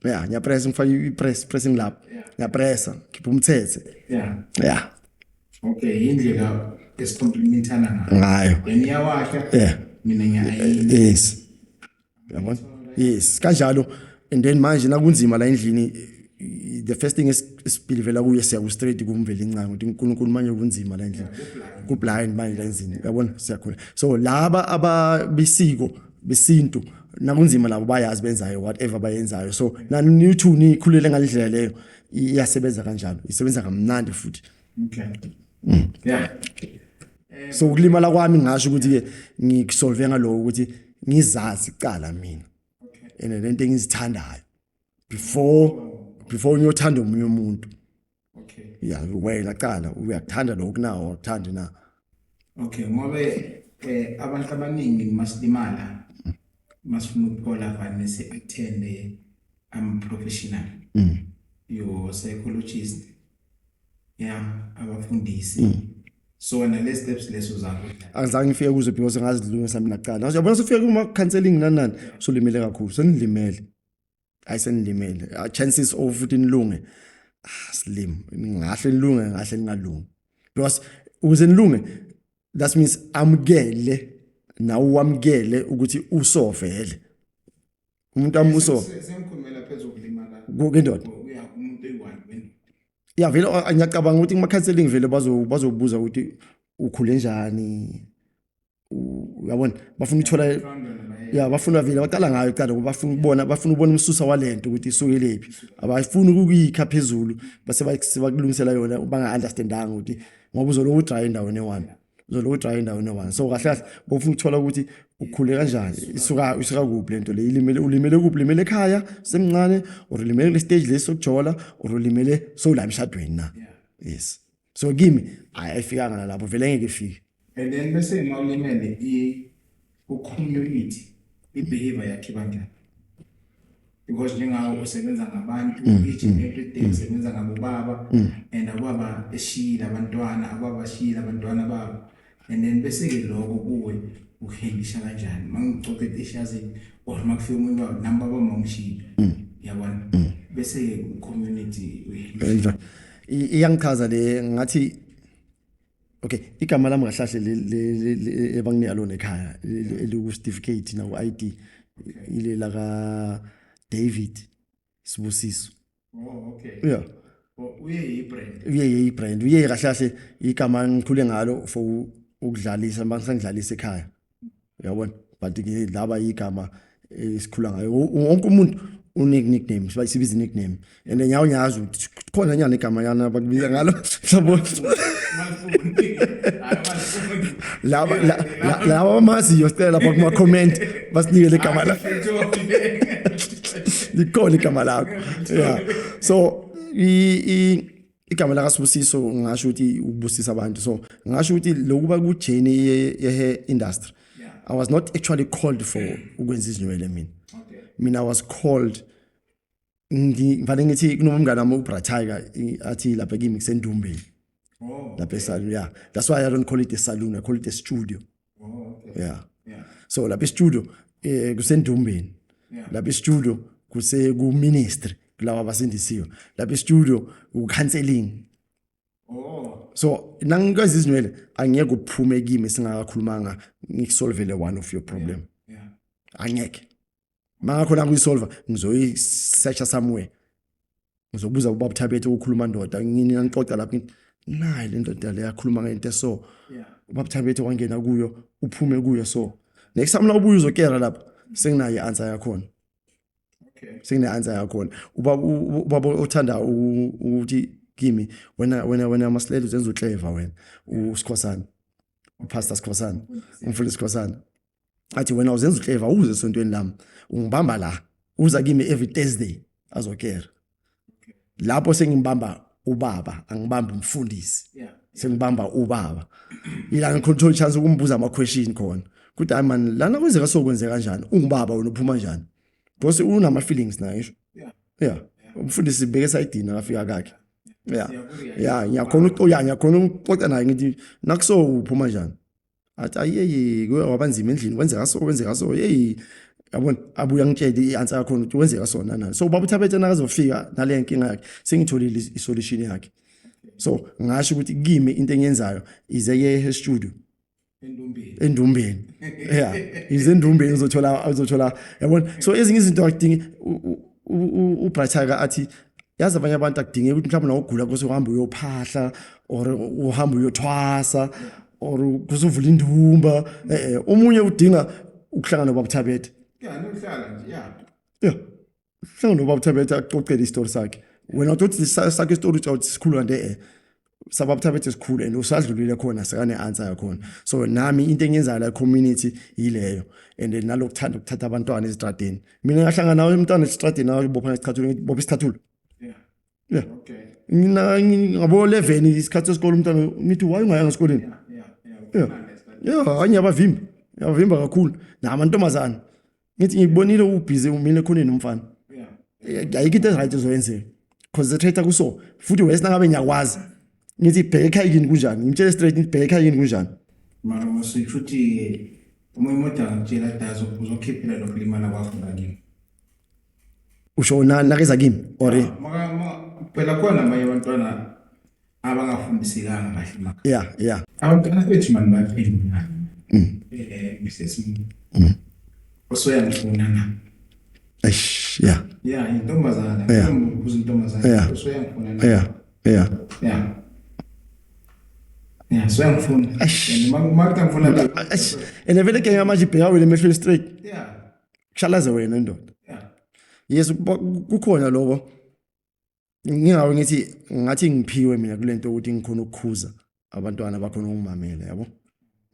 Yeah, ngiyapressa, ngifake i-press, pressing lapho. Ngiyapressa, ngikhipha umthethe. Yeah. Okay, indlela esicomplementana ngayo. Ngayo. Yena iyawasha. Mina ngiyayina. Yes. Yabona? Yes, kanjalo. And then manje nakunzima la endlini, the first thing esibhilivela kuye, siya ku straight kumvela incane ukuthi uNkulunkulu manje kunzima la endlini. Ku blind manje la endlini. Yabona, siyakhula. So laba ababisiko besintu nakunzima labo bayazi benzayo whatever bayenzayo. So nani nithi nikhulele ngalendlela leyo, iyasebenza kanjalo. Isebenza kamnandi futhi. Okay. Yeah. So ukulimala kwami ngasho ukuthi ke ngikusolve ngaloko ukuthi ngizazi kuqala mina. And lento engizithandayo before ngiyothanda omunye umuntu. Yeah, wena qala uyakuthanda lokhu na awukuthandi na? Okay, ngoba abantu abaningi masilimala masifuna ukuphola vane si attend ama professional. Your psychologist. Yeah, abafundisi. So wena le steps leso zakho. Angizange ngifike kuzo because ngazilungisa mina kuqala. Uyabona, sifike kuma counseling nani nani, solimele kakhulu, senilimele. Hayi, senilimele. Chances of ukuthi nilunge slim. Ngahle nilunge, ngahle ningalungi. Because ukuze nilunge, that means amukele nawe, wamukele ukuthi usovele. Umuntu amuso Sengikhulumela phezulu kulimala. Kendoda. Uya umuntu oyi-one wendoda. Ya, vele ngiyacabanga ukuthi kuma counseling vele bazobuza ukuthi ukhule njani. Uyabona, bafuna ukuthola, ya, bafuna vele baqala ngayo kuqala ngoba bafuna ukubona umsusa walento ukuthi isukelephi. Abafuni ukuyikha phezulu base sebakulungisela yona banga-understandanga ukuthi ngoba uzoloku udry endaweni eyi-one, uzoloku udry endaweni eyi-one. So kahle kahle bofuna ukuthola ukuthi ukhule kanjani, isuka kuphi lento le, ilimele, ulimele kuphi, ulimele ekhaya semncane or ulimele kule stage lesi sokujola or ulimele sowula emshadweni na? Yes, so kimi hayi, ayifikanga nalapho vele, ngeke ifike. And then bese mawulimele i ku-community, i-behavior yakhe kanjani? Because njengawe usebenza ngabantu each and every day, usebenza ngabobaba and ababa eshiyile abantwana, ababa shiyile abantwana babo, and then bese-ke lokho kuwe ukuhendisha kanjani mangicoca etishazini or makufika omunye ubaba, nami baba mangishiyile, yabona, bese-ke ku-community uyihandlisha? Iyangichaza le ngathi, okay, igama lami kahlahle ebanginika lona ekhaya eliku certificate na ku ID ile la ka David Sibusiso. Oh, okay. Yeah. Oh, uye yi-brand. Uye yi-brand, uye kahle kahle igama ngikhule ngalo for ukudlalisa mangisangidlalisa ekhaya, uyabona, but ke laba igama esikhula ngayo. Wonke umuntu une nickname, sibiza nickname, and nyawo nyazi ukuthi khona nyana igama yana bakubiza ngalo, yabo. Malifuni. Hayi, malifuni. Laba laba abamaziyo, sicela lapha kuma comment basinike le gama la, likhona igama lakho. Yeah, so igama la kaSibusiso ngisho ukuthi ukubusisa abantu. So ngisho ukuthi lokuba ku journey ye hair industry, I was not actually called for ukwenza izinwele mina. Mina I was called, ngivale ngithi kunomngane wami uBratiger athi lapha kimi kusendumbeni. Lapha esalon. Yeah, that's why I don't call it a saloon, I call it a studio. Yeah. So lapha e-studio kusendumbeni. Lapha e-studio kuse ku ministry kulabo abasindisiwe. Lapha e-studio ku counseling. So nangikwenza izinwele angeke uphume kimi singakakhulumanga ngikusolvele one of your problem. Angeke mangakhona kuyisolva, ngizoyi-searcha somewhere, ngizobuza ubaba Thabethe ukukhuluma ndoda ngini ngixoxa lapho, ngithi nayi le ndoda le yakhuluma ngento so ubaba Thabethe wangena kuyo, uphume kuyo. So next time la ubuye uzokera lapha, senginayo i-answer yakhona. Sengine-answer yakhona. Ubaba othanda ukuthi kimi, wena wena wena Masilela, uzenza uclever wena, uSikhosana, uPastor Sikhosana, umfundisi Sikhosana, athi wena uzenza uclever, uze esontweni lami, ungibamba la, uza kimi every Thursday azokera lapho. Sengimbamba ubaba, angibambi umfundisi. Sengibamba ubaba ila ngikhona chance ukumbuza ama question khona kuthi hayi man, lana kwenzeka so, kwenzeka kanjani, ungubaba wena uphuma kanjani, because unama feelings naye ngisho. Yeah, umfundisi beke esayidini akafika kakhe. Yeah, ngiyakhona ukuthi, ngiyakhona ukuxoxa naye, ngithi nakuso uphuma kanjani, athi ayeye kuye wabanzima endlini, kwenzeka so, kwenzeka so, hey. Yabona, abuye angitshele i-answer yakhona ukuthi wenzeka sona nani. So ubaba uThabethe nakazofika nale nkinga yakhe, sengitholile i-solution yakhe. So ngasho ukuthi kimi into engiyenzayo ize ye studio Endumbeni. Endumbeni, yeah, ize endumbeni, uzothola, yabona. So ezinye izinto akudingi uBrathaka athi, yazi, abanye abantu akudingeki ukuthi mhlawumbe nawugula kuse uhambe uyophahla or uhambe uyothwasa or kusuvula indumba. Omunye udinga ukuhlangana nobaba Thabethe. Yeah, nokuhlala nje, yeah. Yeah, hlangana nobaba Thabethe, akuxoxele isitori sakhe. Wena uthi sakhe isitori uthi sikhulu, kanti sababa Thabethe sikhulu and usadlulile khona, sekane answer yakhona. So nami into engiyenzayo la community yileyo, and then nalokuthanda ukuthatha abantwana ezitradeni. Mina ngahlangana nawe umntwana esitradeni, awubopha ngesicathulo, ngithi bopha isicathulo. Yeah. Mina ngabo 11 isikhathi sesikole, umntwana ngithi, "Why ungayanga esikoleni?" Yeah. Yeah, hayi, ngiyabavimba, ngiyabavimba kakhulu namantombazana. Ngithi ngikubonile ubhizi umile ekhoneni umfana. Ayikho into right ezoyenzeka, concentrate kuso futhi wena. Ngabe ngiyakwazi, ngithi bheka ekhaya kini kunjani, ngimtshele straight, ngithi bheka ekhaya kini kunjani. Mara usisho ukuthi omunye umuntu angakutshela dazi uzokhiphela lokulimala kwakho ngakini. Usho na nakeza kimi or? Phela khona abanye abantwana abangafundisekanga kahle emakhaya. Abantwana bethu mani baphendula. Mrs. Osoyangifuna na. Eish, yeah. Yeah, intombazana. Ngibuza intombazana. Osoyangifuna na. Yeah. Yeah, soyangifuna. Eish. And makuthi angifuna. Eish, and vele ke manje ibheka wena emehlweni straight. Kushalaze wena indoda. Yes, kukhona lokho. Ngingawe ngithi ngathi ngiphiwe mina kulento ukuthi ngikhona ukukhuza abantwana bakhona ukungimamela, yabo.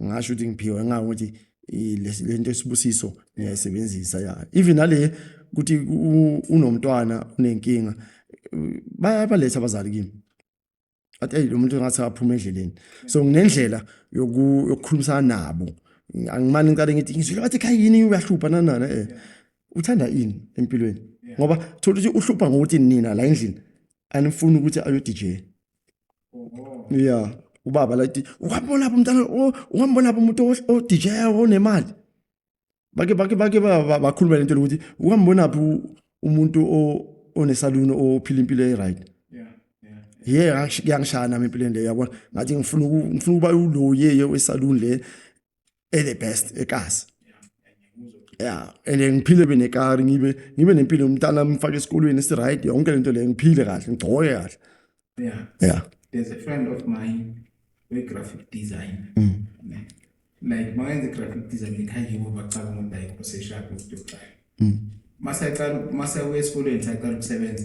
Ngasho ukuthi ngiphiwe ngawe ukuthi lento esibusiso ngiyayisebenzisa, ya. Even nale ukuthi unomntwana unenkinga, bayabaletha abazali kimi, athi, "Hey, lo muntu ngathi aphuma endleleni." So nginendlela yokukhulumisana nabo. Angimane ngiqale ngithi ngizwile bathi ekhaya yini uyahlupha nanana. Uthanda ini empilweni? Ngoba thola ukuthi uhlupha ngokuthi nina la endlini anifuni ukuthi ayo DJ. Yeah, ubaba la ithi ungambona lapho umntana, ungambona lapho umuntu o DJ onemali. Bake bakhuluma lento lokuthi ungambona phi umuntu onesaluni ophila impilo e-right. Yeah, kuyangishaya nami empilweni leyo, yabona. Ngathi ngifuna ukuba ulo yeye wesaluni le e the best ekasi. Yeah, and ngiphile benekari, ngibe nempilo, umntana mfake esikolweni esi-right, yonke lento leyo, ngiphile kahle, ngigcoke kahle. Yeah. There's a friend of mine we-graphic design. Ne? Like makenze graphic design ekhaya kibo bacabanga ukuthi ayikho seshaphi ukuthi yokuqala. Masayaqala, masaya esikolweni, sayaqala ukusebenza.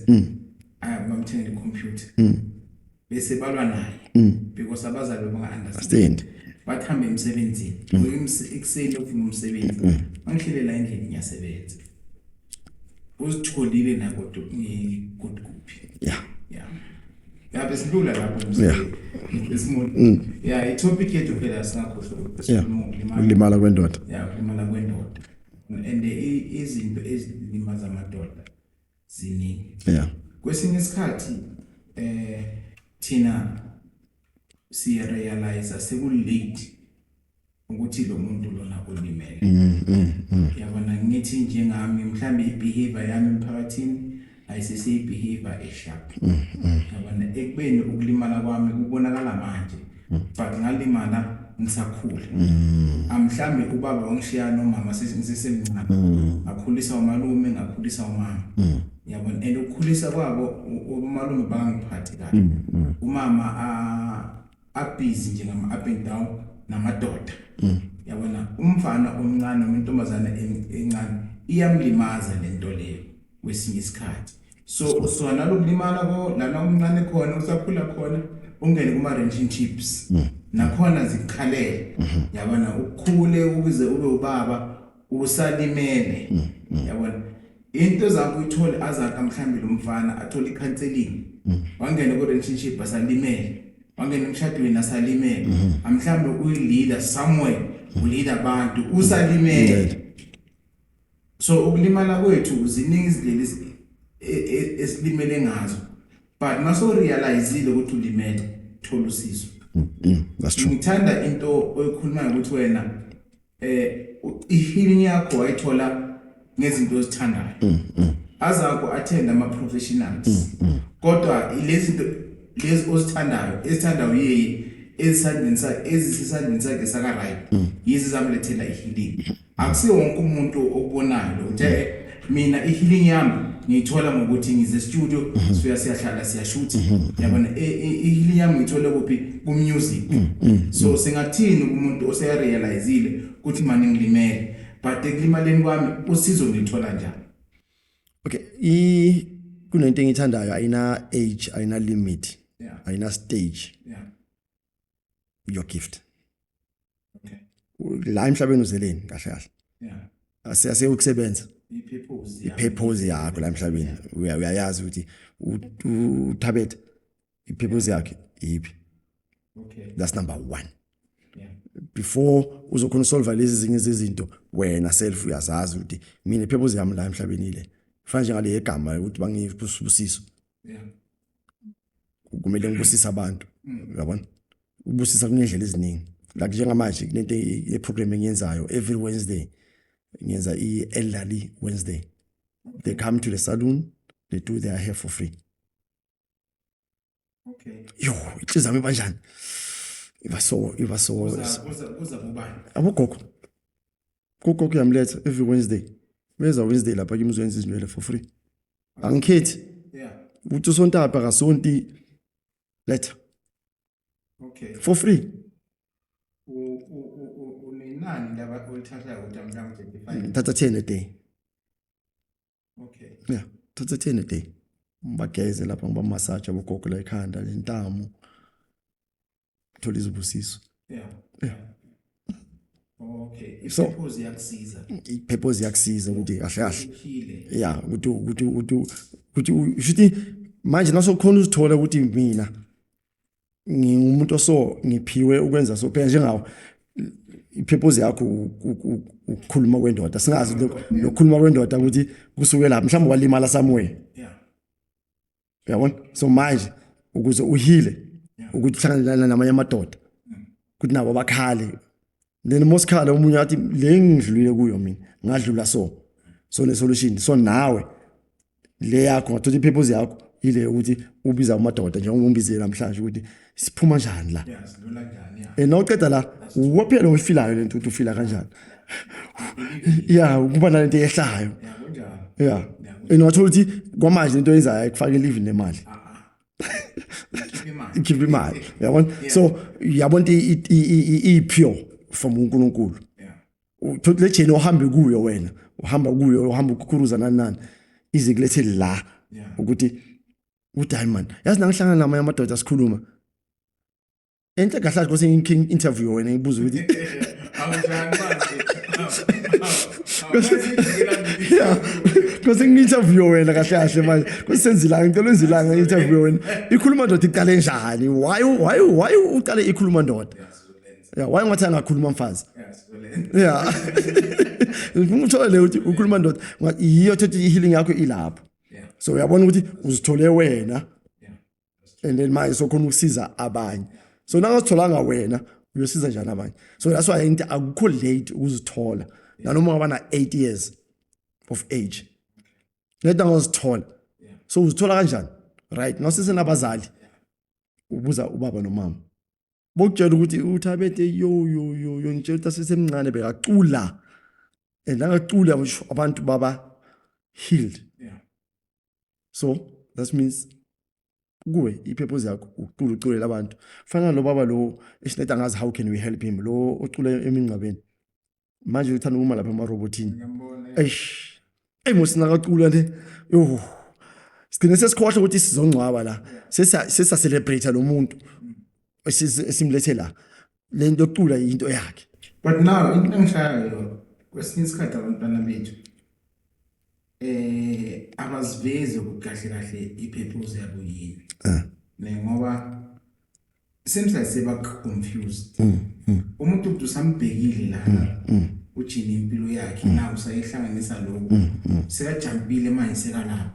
Ah, bamthengela i-computer. Bese balwa naye because abazali banga-understand. Stand. Bathambe emsebenzini. Ekuseni ufuna umsebenzi. Mangihlele la endlini ngiyasebenza. Uzitholile na kodwa good kuphi. Yeah. Ya, besidlula lapho esimoni. Yeah, i-topic yethu phela singakhohlwa ukuthi sikhuluma ngokulimala. Ukulimala kwendoda. Yeah, ukulimala kwendoda. And izinto ezilimaza amadoda ziningi. Kwesinye isikhathi thina siya realize seku late ukuthi lo muntu lona ulimele. Yabona, ngithi njengami mhlambe i-behavior yami emphakathini ayisese i-behavior esharp. Yabona, ekubeni ukulimala kwami kubonakala manje, but ngalimala ngisakhula. Amhlambe ubaba wangishiya nomama ngisesemncane, ngakhulisa umalume, ngakhulisa umama, yabona. And ukukhulisa kwabo umalume bangangiphathi kahle, umama abusy nje ngama up and down namadoda, yabona. Umfana omncane noma intombazana encane iyamlimaza lento leyo kwesinye isikhathi. So usuka nalokulimala ko lana umncane khona, usakhula khona, ungene kuma relationships nakhona zikukhalele, yabona, ukukhule ukuze ube ubaba usalimele, yabona. Into zakho uyithole azakha mhlambi lo mfana athole i-counseling, wangena ku relationship asalimele, wangena emshadweni asalimele, amhlambe uyi-leader somewhere, uleader abantu usalimele. So ukulimala kwethu ziningi izindlela esilimele ngazo, but maso realizeile ukuthi ulimele, thola usizo. That's true. Ngithanda into oyikhulumayo ukuthi wena i-healing yakho wayithola. Ngezinto ozithandayo azakho attend ama professionals, kodwa lezi zinto lezi ozithandayo, ezithandayo yeye, ezisandleni sakhe, ezisesandleni sakhe saka right, yizi zamlethela i-healing. Akusiwo wonke umuntu okubonayo lo ukuthi mina i-healing yami ngiyithola ngokuthi ngize studio, sifika siyahlala, siyashutha, yabona. I-healing yami ngiyithole kuphi? Ku-music. So singathini kumuntu oseyarealizile ukuthi mani ngilimele, but ekulimaleni kwami usizo ngilithola njani? Okay, kunento engithandayo, ayina age, ayina limit, ayina stage, your gift. La emhlabeni uzeleni kahle kahle? Asiyase ukusebenza. I-purpose yakho. I-purpose yakho la emhlabeni, uyayazi ukuthi uThabethe i-purpose yakhe yiphi. That's number 1. Before uzokhona usolve lezi zinye zezinto, wena self uyazazi ukuthi mina i-purpose yami la emhlabeni ile. Fana njengale yegama ukuthi bangibusiso, kumele ngibusise abantu, uyabona. Ubusisa kunendlela eziningi. Like njengamanje kunento ye-program engiyenzayo every Wednesday, ngiyenza i-elderly Wednesday. They come to the saloon, they do their hair for free. Yo, inhliziyo yami ibanjani, iba so Kuza kubani? Abogogo, gogo uyamletha every Wednesday, beza Wednesday lapha kimi, uzoyenza izinwele for free, angikhethi ukuthi usontaphi, akasonti, letha for free. Unenani laba olithathayo ukuthi mhlawumbe 35? Thatha 10 a day. Yeah, thatha 10 a day, ngibageze lapha, ngibamassage abogogo la ekhanda, lentamo, thola izibusiso. I-purpose iyakusiza. I-purpose iyakusiza ukuthi kahle kahle uphile. Yeah, ukuthi ushuthi manje nasokhona uzithola ukuthi mina ngingumuntu oso, ngiphiwe ukwenza so. Phela njengawo i-purpose yakho ukukhuluma kwendoda, singazi lokukhuluma kwendoda ukuthi kusuke lapha, mhlawumbe walimala somewhere, uyabona. So manje ukuze uhile, ukuthi uhlangane namanye amadoda, ukuthi nabo bakhale, then mosikhala omunye athi le ngidlulile kuyo mina, ngadlula, so ne solution. So nawe le yakho ngathola i-purpose yakho ile ukuthi ubiza amadoda njengoba umbizile namhlanje ukuthi siphuma njani la. Yeah, sidlula njani, yeah. Nawuqeda la uwaphela uyifilayo lento ukuthi ufila kanjani, yeah, kuba nalento eyehlayo. Yeah, kunjalo. Yeah, and wathola ukuthi kwamanje lento oyenzayo ayikufake even nemali. Ikhipha imali. Ikhipha imali, uyabona. So uyabona i-pure from uNkulunkulu. Uthola le journey ohambe kuyo wena, uhamba kuyo, uhamba ukukuruza nani nani, ize kulethe la ukuthi uthi hayi man, yazi nangihlangana namanye amadoda sikhuluma enhle kahle kahle, kwesinye interview wena ngibuza ukuthi Awunjani manje? Yeah, kwesinye interview wena kahle kahle manje kwesenza ilanga, ngicela wenza ilanga interview wena, ikhuluma ndoda iqale njani? Why uqale ikhuluma ndoda? Yeah, why ungathi angakhuluma mfazi? Yeah, ngifuna ukuthola le ukuthi ukhuluma ndoda yiyo thathi i-healing yakho ilapho. So uyabona ukuthi uzithole wena and then manje sokhona ukusiza abanye. So nangazitholanga wena, uyosiza njani abanye? So that's why ngithi akukho late ukuzithola, nanoma ungaba na 8 years of age lento angazithola. So uzithola kanjani? Right, nawusesenabazali, ubuza ubaba nomama, bokutshela ukuthi uThabete, yo yo yo yo, ngitshela ukuthi asesemncane bekacula and angacula ngisho abantu baba healed. So that means kuwe i-purpose yakho ukucula, uculela abantu. Fana nalo baba lo esineta, angazi how can we help him, lo ocula emingcwabeni manje, uthanda ukuma lapha emarobotini. Ngiyambona. Eish, ey musi nakacula le, yo, sigcine sesikhohle ukuthi sizongcwaba la, sesa celebrate lo muntu esimlethe la. Le nto yokucula yinto yakhe. But now into engishayayo, kwesinye isikhathi abantwana bethu abazivezi ukuthi kahle kahle i-purpose yabo yini. Ne ngoba seems like seba confused. Umuntu uthi usambhekile la, ujini impilo yakhe na usayihlanganisa lokhu, sekajumpile manje, sekalapha.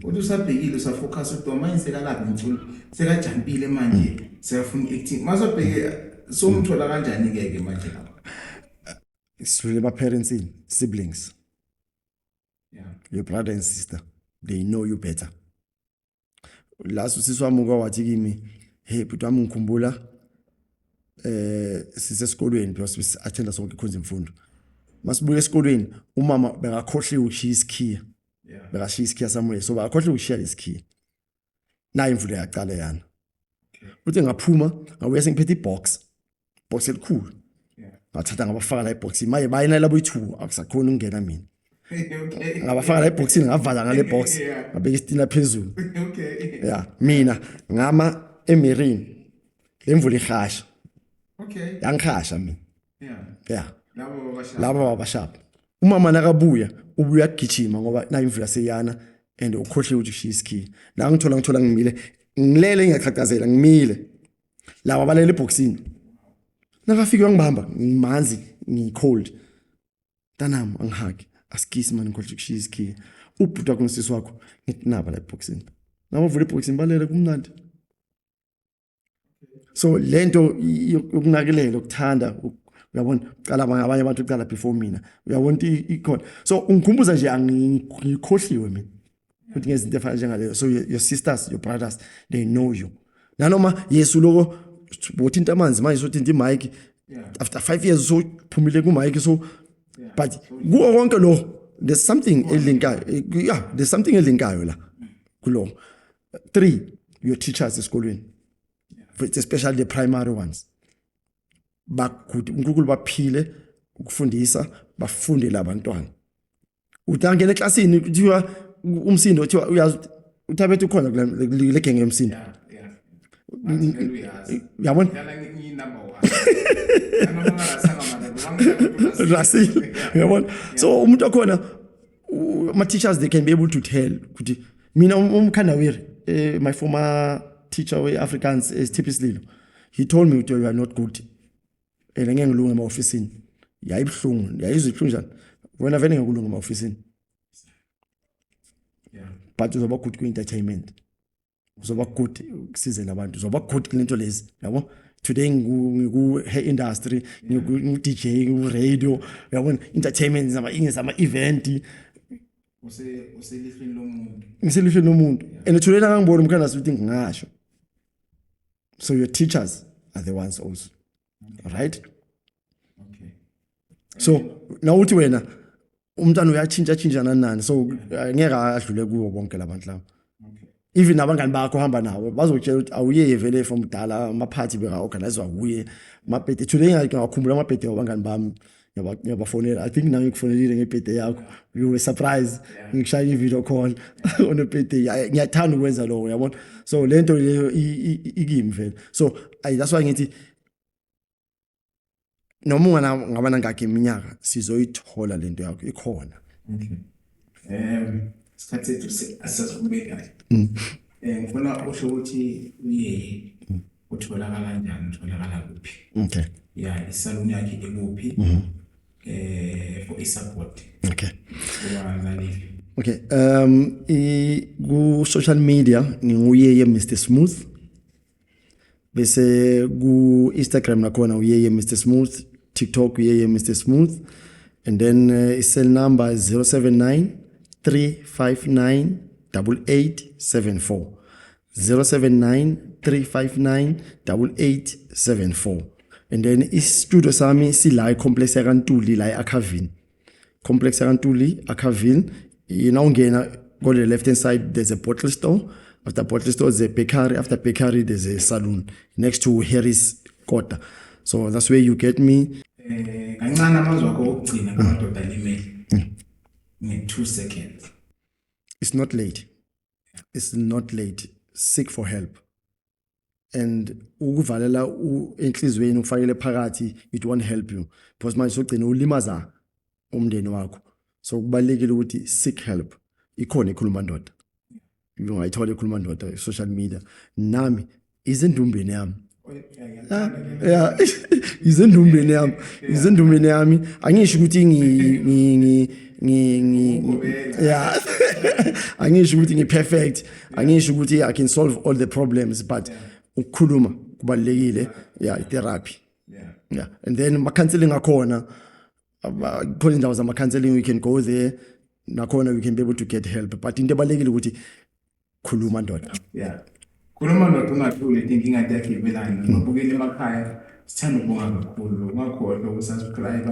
Uthi usabhekile, usafocus ukuthi manje sekalapha ngithola sekajumpile manje, sekafuna acting. Masabheke somthola kanjani ke ke manje lapha? Sidlule ema-parentsini, siblings. Your brother and sister, they know you better. Last usisi wami uke wathi kimi, "Hey bhuti wami, ngikhumbula sisesikolweni, because si-attenda sonke ikhonza imfundo. Masibuya esikolweni, umama bekakhohliwe ukushiya isikhiya." Bekashiya isikhiya somewhere, so bakakhohliwe ukushiya lesikhiya. Nayo imvula yaqala yana. Uthi ngaphuma, ngabuya sengiphethe ibox, box elikhulu. Ngathatha ngabafaka la ebhoxini. Manje bayina labo yi-two, akusakhoni ukungena mina. Ngabafaka la ebhoxini, ngavala ngale box. Ngabeka isitina phezulu. Ya, mina ngama emirini, le mvula ihasha. Yangihasha mina. Ya. Labo babashaya. Laba babashapha. Umama nakabuya, ubuya agijima ngoba nayo imvula seyana and ukhohliwe ukuthi ushiya isikhiya la. Ngithola ngimile, ngilele, ngiyaqhaqhazela, ngimile, laba balele ebhoxini. Nakafika wangibamba, ngimanzi, ngicold. "Mntanami," angihagi, "asikisi mani, ngikhohle ukushiya isikhiya. Ubhuti wakho nosisi wakho, ngithi naba la ebhoxini." Nabavula ebhoxini, balele kumnandi. So lento yokunakelela, ukuthanda, uyabona, ucala abanye abantu ucala before mina, uyabona ukuthi ikhona. So ungikhumbuza nje, ngikhohliwe mina ukuthi ngezinto efana njengaleyo. So your sisters, your brothers, they know you. Nanoma yesu loko bothinta amanzi manje, sothinta imic after 5 years, so phumile ku-mic, so but kuwo konke lo there's something elinkayo. Yeah, there's something elinkayo la kulo. Three, your teachers esikolweni, especially the primary ones, bagude. uNkulunkulu baphile ukufundisa, bafunde labantwana. Uthi angena eklasini, kuthiwa umsindo, kuthiwa uyazi uthabethe ukhona kule le genge yomsindo. Yeah. Bathi vele uyazi. Uyabona. Dlala ngiyi-number one. Nanoma ngarasanga mara, ngoba Rasile, uyabona. So umuntu wakhona, ama-teachers, they can be able to tell ukuthi mina umkhandawiri, my former teacher we-Afrikaans, Sithiphi Sililo, he told me ukuthi, "You are not good and ngeke ngilunge ema-ofisini." Yayibuhlungu, yayizwa ibuhlungu njani wena, vele ngeke ulunge ema-ofisini. But uzoba good kwi-entertainment, uzoba good ukusizela abantu, uzoba good kulento lezi, yabo. Today ngiku-hair industry, ngiku-DJ, ngiku-radio, uyabona, entertainment, zama-event. Uselihlweni lomuntu. Ngiselihlweni lomuntu and today nakangibona umkhandazi ukuthi ngingasho. So your teachers are the ones also, right? Okay. So nawuthi wena umntwana uyatshintsha tshintsha nani nani, so ngeke adlule kuwo bonke labantu laba. Even nabangani bakho uhamba nabo bazokutshela ukuthi awuyeye vele from kudala, amaphathi beka-organizwa wuye, amabhede. Today ngiyakhumbula amabhede wabangani bami, ngiyabafonela. I think nami ngikufonelile ngebhede yakho, you were surprised, ngikushaya i-video call on a birthday. Ngiyathanda ukwenza lokho, uyabona. So lento leyo ikimi vele. So that's why ngithi noma ungana ngaba nangakhi iminyaka, sizoyithola lento yakho, ikhona. Okay. Isikhathi sethu asisaqhubeki kahle. Ngifuna usho ukuthi uye utholakala kanjani, utholakala kuphi? Okay. Yeah, isalon yakhe ikuphi? For i-support kubalaleli. Okay, ku social media nginguyeye Mr Smooth. Bese ku Instagram nakhona uyeye Mr Smooth, TikTok uyeye Mr Smooth. And then cell number is 079 359 8874. 079 359 8874. And then istudio sami sila complex yaKantuli, la eAkhavini. Complex yaKantuli, Akhaville. Ungena go to the left hand side, there's a bottle store. After bottle store there's a bakery. After bakery there's a salon next to Harris Kota. So that's where you get me. Kancane amazwi akho okugcina kumadoda alimele. Nge 2 seconds. It's not late, it's not late. Seek for help and ukuvalela enhliziyweni, ufakele phakathi, it won't help you because manje sogcina ulimaza umndeni wakho. So kubalekile ukuthi seek help. Ikhona ikhuluma ndoda, ungayithola ikhuluma ndoda social media. Nami izendumbeni yami. Yeah, izendumbeni yami, izendumbeni yami. Angisho ukuthi ngi ngi ngi ngi ngi yeah, angisho ukuthi ngi perfect, angisho ukuthi I can solve all the problems, but ukukhuluma kubalekile. Yeah, therapy. Yeah, and then ma counseling akhona, khona indawo zama counseling, we can go there. Nakhona we can be able to get help, but into ebalulekile ukuthi khuluma, ndoda. Yeah, khuluma, ndoda, ungathuli, inkinga tiyagibelana. Babukeli emakhaya, sithanda ukubonga kakhulu. Ungakhohlwa ukusubscribe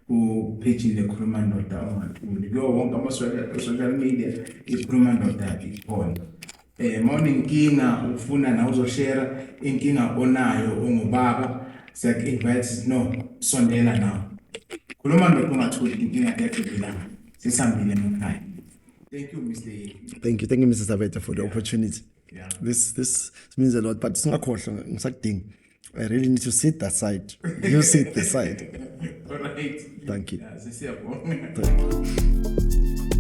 ku-page leKhuluma Ndoda Ungathuli kuyo wonke ama-social media. IKhuluma Ndoda ikhona. Mawunenkinga, ufuna na uzoshare inkinga onayo, ungubaba, siyaku-invite, no, sondela nawe. Khuluma, ndoda, ungathuli, inkinga tiyagibelana. Sisambile emakhaya. Thank you, Mr. Yeni. Thank you, thank you, Mr Sabetha, for the opportunity. This means a lot, but singakhohlwa, ngisakudinga. I really need to sit that side, you sit the side. All right. Thank you. Yeah, sisiyabonga. Thank you.